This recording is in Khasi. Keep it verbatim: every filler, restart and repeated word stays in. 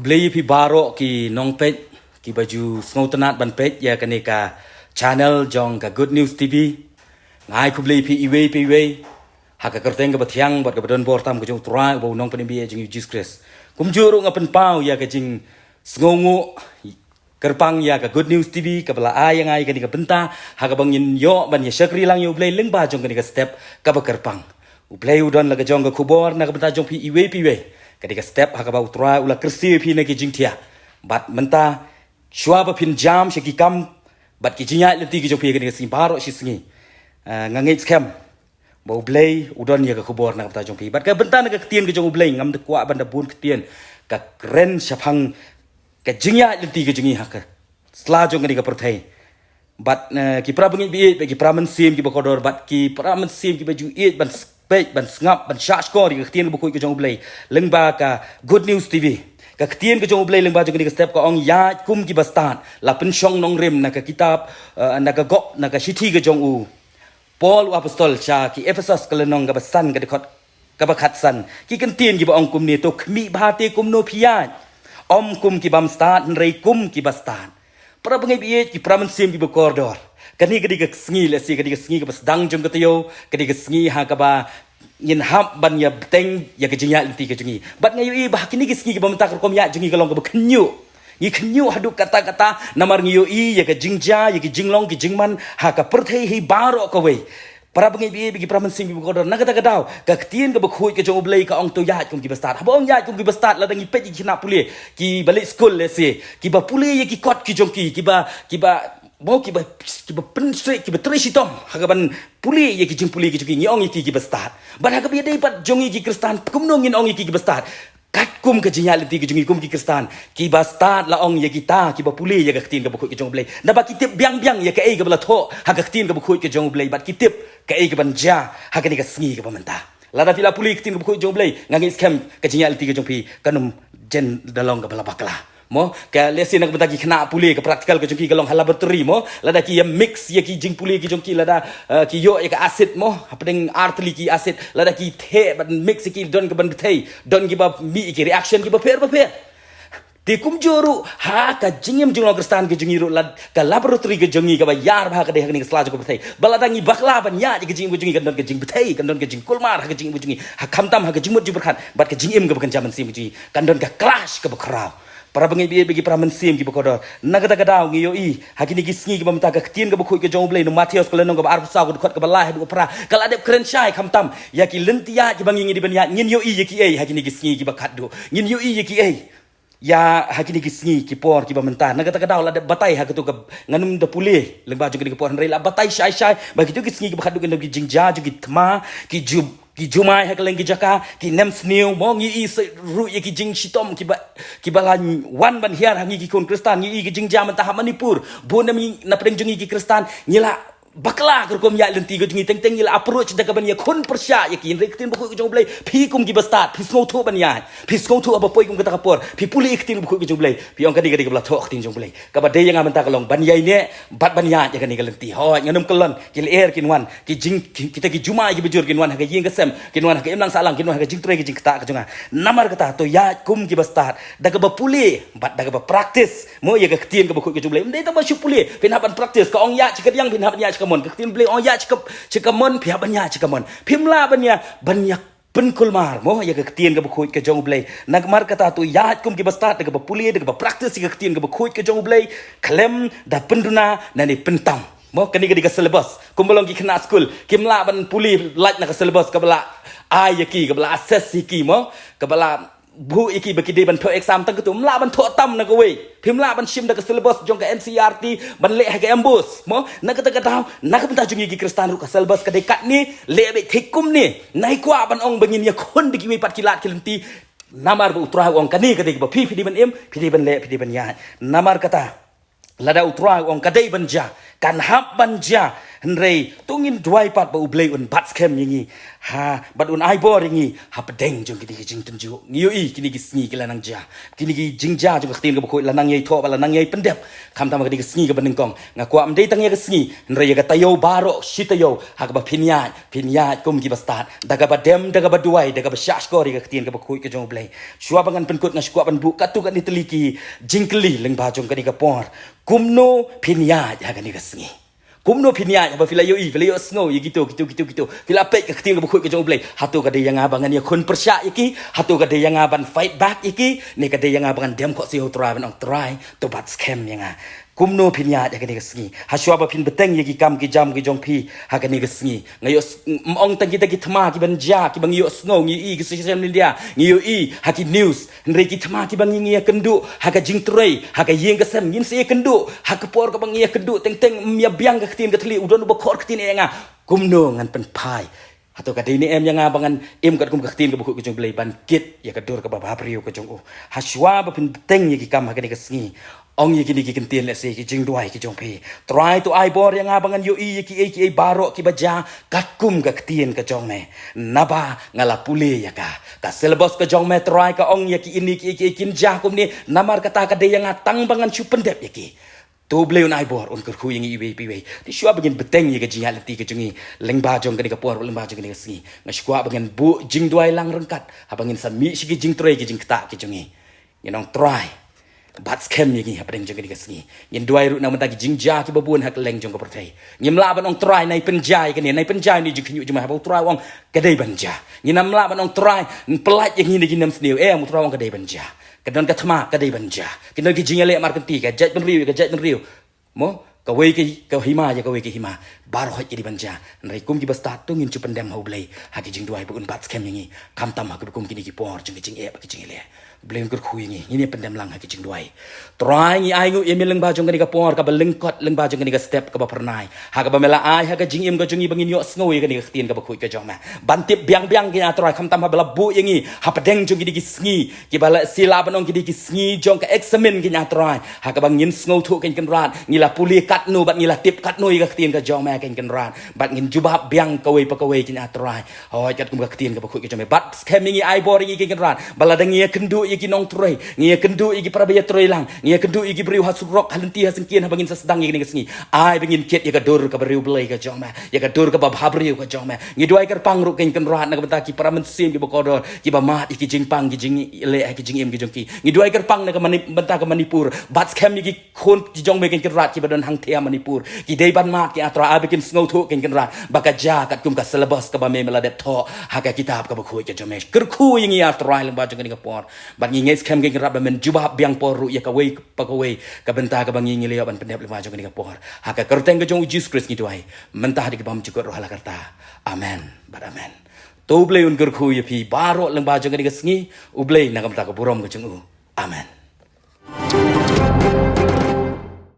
Khublei ïa phi baroh ki nongpeit, ki ba ju sngewtynnat ban peit ïa kane ka channel jong ka Good News T V. Nga ai khublei ïa phi iwei pa iwei ha ka kyrteng kaba thiang bad kaba donbor tam ka jong U Trai uba u Nongpynim ba ïeit jong ngi U Jisu Khrist. Kumjuh ruh nga pynpaw ïa ka jingsngewnguh kyrpang ïa ka Good News T V kaba la ai ïa nga ïa kane ka bynta ha kaba ngin ïoh ban ïa shakri lang ïa U Blei lyngba jong kane ka step kaba kyrpang. U Blei u don la ka jong ka khubor na ka bynta jong phi iwei pa iwei. Kane ka step ha kaba U Trai u la kyrsiew ïa phi na ki jingthiah. Bad mynta shuwa ba phin jam sha ki kam bad ki jingïaid lynti ki jong phi kane ka sngi baroh shi sngi, eh, nga ngeit skhem ba U Blei u don ïa ka khubor na ka bynta jong phi. Bad ka bynta na ka ktien ka jong U Blei, ngam da kwah ban da bun ktien, ka kren shaphang ka jingïaid lynti ka jong ngi ha ka sla jong kane ka pyrthei. Bad, eh, ki para bangeit ba ïeit, bad ki para mynsiem ki ba kordor, bad ki para mynsiem ki ba ju ïeit ban s-, peit, ban sngap, ban shahshkor ïa ka ktien kaba khuid ka jong U Blei lyngba ka Good News T V. Ka ktien ka jong U Blei lyngba jong kane ka step ka ong, ïaid kum ki bastad, la pynshong nongrim na ka kitab, eh, na ka gop, na ka shithi ka jong u Paul u apostol sha ki Ephesos, ka lynnong kaba san, ka dkhot kaba khatsan. Ki kyntien kiba ong kumne: To khmih bha te kumno phi ïaid, ym kum ki bym stad hynrei kum ki bastad. Para bangeit ba ïeit, ki para mynsiem kiba kordor, kane ka dei ka sngi, lehse ka dei ka sngi kaba sdang jong ka taïew, ka dei ka sngi ha kaba ngin hap ban ïa bteng ïa ka jingïaid lynti ka jong ngi. Bad nga ïohi ba ha kine ki sngi kiba mynta ka rukom ïaid jong ngi ka long kaba khynñiuh. Ngi khynñiuh haduh katta katta namar ngi ïohi ïa ka jingjia, ïa ki jinglong ki jingman ha ka pyrthei hi baroh kawei. Para bangeit ba ïeit, bad ki para mynsiem kiba kordor, na kata ka daw ka ktien kaba khuid ka jong U Blei ka ong, to ïaid kum ki bastad. Haba ong ïaid kum ki bastad, lada ngi peit ïa ki khynnah pule kiba leit skul, lehse kiba pule ïa ki kot ki jong ki, kiba, kiba, mo, kiba, kiba pynstreh, kiba trei shitom ha kaban pule ïa ki jingpule ki jong ki, ngi ong ïa ki ki bastad. Bad ha kaba ïadei bad jong ngi ki Khristan, kumno ngin ong ïa ki ki bastad? Katkum ka jingïaid lynti ka jong ngi kum ki Khristan, ki bastad la ong ïa kita kiba pule ïa ka ktien kaba khuid ka jong U Blei. Naba ki tip biang biang ïa kaei kaba la thoh ha ka ktien kaba khuid ka jong U Blei, bad ki tip kaei kaban jia ha kane ka sngi kaba mynta. Lada phi la pule ïa ka ktien kaba khuid jong U Blei, nga ngeit skhem ka jingïaid lynti ka jong phi kan ym jen da long kaba la bakla. Mo, ka lehse na ka bynta ki khynnah pule, ka practical ka jong ki ka long ha laboratory, mo. Lada ki ïa mix ïa ki jingpule ki jong ki, lada, eh, ki ïoh ïa ka acid, mo, hapdeng ar tylli ki acid, lada ki theh bad mix ïa ki, don kaban bthei, don kiba mih ïa ki reaction kiba pher ba pher. Te kumjuh ruh ha ka jingim jinglong Khristan ka jong ngi ruh, lada ka laboratory ka jong ngi kaba ïar bha ka dei ha kane ka sla jong ka pyrthei. Bad lada ngi bakla ban ïaid ïa ka jingim ka jong ngi, kan don ka jingbthei, kan don ka jingkulmar ha ka jingim ka jong ngi, ha khamtam ha ka jingmut jingpyrkhat bad ka jingim kaba kynja mynsiem ka jong ngi, kan don ka clash kaba khraw. Para bangeit ba ïeit, bad ki para mynsiem kiba kordor, na kata ka daw ngi ïohi ha kine ki sngi kiba mynta ka ktien kaba khuid ka jong U Blei na u Mathaios, ka lynnong kaba arphew saw, ka dkhot kaba lai haduh phra, ka la dep kren shai khamtam ïa ki lynti ïaid kiba ngi, ngi dei ban ïaid. Ngin ïohi ïa kiei ha kine ki sngi kiba khatduh? Ngin ïohi ïa kiei? Ïa ha kine ki sngi ki por kiba mynta, na kata ka daw la dep batai ha kato ka, ngan ym da pule lyngba jong kine ki por, hynrei la batai shai shai ba kito ki sngi kiba khatduh kin don ki jingjia jong ki thma, ki ju, ki jumai ha kylleng ki jaka, ki nemsniew, mo. Ngi ïohi sa ruh ïa ki jingshitom kiba, kiba la wan ban hiar ha ngi ki khun Khristan. Ngi ïohi ki jingjia mynta ha Manipur. Bun na ngi, na pdeng jong ngi ki Khristan, ngi la bakla ka rukom ïaid lynti ka jong ngi, teng teng ngi la approach da kaban ïakhun pyrshah ïa ki. Hynrei ka ktien bakhuid ka jong U Blei, phi kum ki bastad, phi sngewthuh ban ïaid, phi sngewthuh haba poi kum kata ka por, phi pule ïa ka ktien bakhuid ka jong U Blei, phi ong, ka dei, ka dei kaba la thoh ka ktien jong U Blei. Kaba dei ïa nga mynta ka long ban ïaineh bad ban ïaid ïa kane ka lynti. Hooid, ngan ym kyllon, ki lyer kin wan, ki jing, ki, kita ki jumai kiba jur kin wan ha ka ïing ka sem, kin wan ha ka imlang sahlang, kin wan ha ka jingtrei ka jingktah ka jong nga. Namar kata to ïaid kum ki bastad, da kaba pule bad da kaba practice, mo, ïa ka ktien kaba khuid ka jong U Blei. Ym dei tang ba shu pule, phin hap ban practice. Ka ong ïaid sha ka diang, phin hap ban ïaid sha ka mon. Ka ktien U Blei ong ïaid sha ka, sha ka mon, phi hap ban ïaid sha ka mon. Phim lah ban ïa, ban ïa pynkulmar, mo, ïa ka ktien kaba khuid ka jong U Blei. Namar kata to ïaid kum ki bastad, da kaba pule, da kaba practice ïa ka ktien kaba khuid ka jong U Blei, khlem da pynduna ne pyntang. Mo, kane ka dei ka syllabus. Kumba long ki khynnah skul, kim lah ban pule lait na ka syllabus kaba la ai ïa ki, kaba la assess ïa ki, mo, kaba la buh ïa ki ba ki dei ban thoh exam. Tang katto, ym lah ban thoh tam na kawei. Phim lah ban shim da ka syllabus jong ka N C E R T ban leh ha ka MBOSE, mo. Na kata ka daw, na ka bynta jong ngi ki Khristan ruh ka syllabus ka dei katne, leh beit thik kumne. Nai kwah ban ong ba ngin ïakhun da kiwei pat ki lad ki lynti. Namar ba U Trai u ong kane ka dei kaba phi, phi dei ban im, phi dei ban leh, phi dei ban ïaid. Namar kata, lada U Trai u ong ka dei ban jia, kan hap ban jia. Hynrei to ngin duwai pat ba U Blei un bat skhem ïa ngi, ha, bad un ai bor ïa ngi hapdeng jong kine ki jingtynjuh. Ngi ïohi kine ki sngi ki la nang jia, kine ki jingjia jong ka ktien kaba khuid la nang ïai thoh bad la nang ïai pyndep. Khamtam ha kane ka sngi kaba nyngkong, nga kwah ym dei tang ïa ka sngi, hynrei ïa ka taïew baroh shi taïew, ha kaba phin ïaid, phin ïaid kum kiba stad, da kaba dem, da kaba duwai, da kaba shahshkor ïa ka ktien kaba khuid ka jong U Blei. Shuwa ba ngan pynkut, nga shu kwah ban buh katto katne tylli ki jingkylli lyngba jong kane ka por. Kumno phin ïaid ha kane ka sngi? Kumno phin ïaid haba phi la ïohi, phi la ïohsngew ïa kito, kito, kito, kito, phi la peit ka ktien kaba khuid ka jong U Blei? Hato ka dei ïa nga ba ngan ïakhun pyrshah ïa ki? Hato ka dei ïa nga ban fight back ïa ki? Ne ka dei ïa nga ba ngan dem khohsiew ha U Trai ban ong, Trai, to bat skhem ïa nga. Kumno phin ïaid ha kane ka sngi, ha shuwa ba phin bteng ïa ki kam ki jam ki jong phi ha kane ka sngi? Nga ïoh s-, ym ong tang kita ki thma kiban jia, kiba ngi ïohsngew, ngi ïohi ki social media, ngi ïohi ha ki news. Hynrei ki thma kiba ngi, ngi ïakynduh ha ka jingtrei, ha ka ïing ka sem, ngin sa ïakynduh ha ka por kaba ngi ïakynduh teng teng. Ym ïa biang ka ktien ka thylliej, u don uba khot ktien ïa nga. Kumno ngan pynphai? Hato ka dei ne em ïa nga ba ngan im katkum ka ktien kaba khuid ka jong U Blei ban kit ïa ka dur kaba bhabriew ka jong u? Ha shuwa ba phin bteng ïa ki kam ha kane ka sngi, ong ïa kine ki kyntien, lehse ki jingduwai ki jong phi: Trai, to ai bor ïa nga ba ngan ïohi ïa kiei kiei baroh kiba jia katkum ka ktien ka jong me. Naba nga la pule ïa ka, ka syllabus ka jong me, Trai, ka ong ïa kine kiei kiei kin jia kumne. Namar kata ka dei ïa nga tang ba ngan shu pyndep ïa ki. To U Blei un ai bor, un kyrkhu ïa ngi iwei pa iwei. Te shuwa ba ngin bteng ïa ka jingïaid lynti ka jong ngi lyngba jong kane ka por, lyngba jong kane ka sngi, nga shu kwah ba ngin buh jingduwai lang ryngkat haba ngin sa mih sha ki jingtrei, ki jingktah ki jong ngi. Ngin ong, Trai, bat skhem ïa ngi hapdeng jong kane ka sngi. Ngin duwai ruh na ka bynta ki jingjia kiba bun ha kylleng jong ka pyrthei. Ngim lah ban ong, Trai, nai pynjia ïa kane, nai pynjia ïa une u jingkhynñiuh jong me, haba U Trai u ong ka dei ban jia. Ngim lah ban ong, Trai, pyllait ïa ngi na ki nemsniew. Em, U Trai u ong ka dei ban jia. Ka don ka thma, ka dei ban jia. Ka don ki jingïaleh markynti, ka jaitbynriew ïa ka jaitbynriew. Mo, kawei ka, ka hima ïa kawei ka hima. Baroh ka dei ban jia. Hynrei kum kiba stad, to ngin shu pyndem ha U Blei ha ki jingduwai ba un bat skhem ïa ngi, khamtam ha kiba kum kine ki por jong ki jingeh bad ki jingeh. U Blei un kyrkhu ïa ngi, ngin ïa pyndem lang ha ki jingduwai. Trai, ngi ainguh ïa me lyngba jong kane ka por kaba lyngkot, lyngba jong kane ka step kaba phyrnai, ha kaba me la ai ha ka jingim ka jong ngi ba ngin ïohsngew ïa kane ka ktien kaba khuid ka jong me, ban tip biang biang, ko Trai, khamtam haba la buh ïa ngi hapdeng jong kine ki sngi kiba la, sila ban ong, kine ki sngi jong ka eksamin, ko Trai, ha kaba ngin sngewthuh, ko Kynrad, ngi la pule katno bad ngi la tip katno ïa ka ktien ka jong me, ko Kynrad, bad ngin jubab biang kawei pa kawei, ko Trai. Hooid, katkum ka ktien kaba khuid ka jong me, bat skhem ïa ngi, ai bor ïa ngi, ko Kynrad, ba lada ngi ïakynduh ïa ki nongtrei, ngi ïakynduh ïa ki para ba ïatrei lang, ngi ïakynduh ïa ki briew ha surok, ha lynti, ha syngkien, haba ngin sa sdang ïa kane ka sngi, ai ba ngin kit ïa ka dur kaba riewblei ka jong me, ïa ka dur kaba bhabriew ka jong me. Ngi duwai kyrpang ruh, ko Kynrad, na ka bynta ki para mynsiem kiba kordor, kiba mad ïa ki jingpang, ki jingleh ha ki jingim ki jong ki. Ngi duwai kyrpang na ka Mani-, bynta ka Manipur, bat skhem ïa ki khun ki jong me, ko Kynrad, kiba don hangthie ha Manipur. Ki dei ban mad, ko Trai, ai ba kin sngewthuh, ko Kynrad, ba ka jia katkum ka syllabus kaba me, me la dep thoh ha ka kitab kaba khuid ka jong me. Kyrkhu ïa ngi, ko Trai, lyngba jong kane ka por. Bad ngi ngeit skhem, ko Kynrad, ba men jubab biang por ruh ïa kawei pa kawei ka bynta kaba ngi, ngi la ïoh ban pyndep lyngba jong kane ka por. Ha ka kyrteng ka jong U Jisu Khrist ngi duwai, mynta da ki bymjukut ruh hala karta. Amen bad amen. To U Blei un kyrkhu ïa phi baroh lyngba jong kane ka sngi. U Blei na ka bynta ka burom ka jong u. Amen.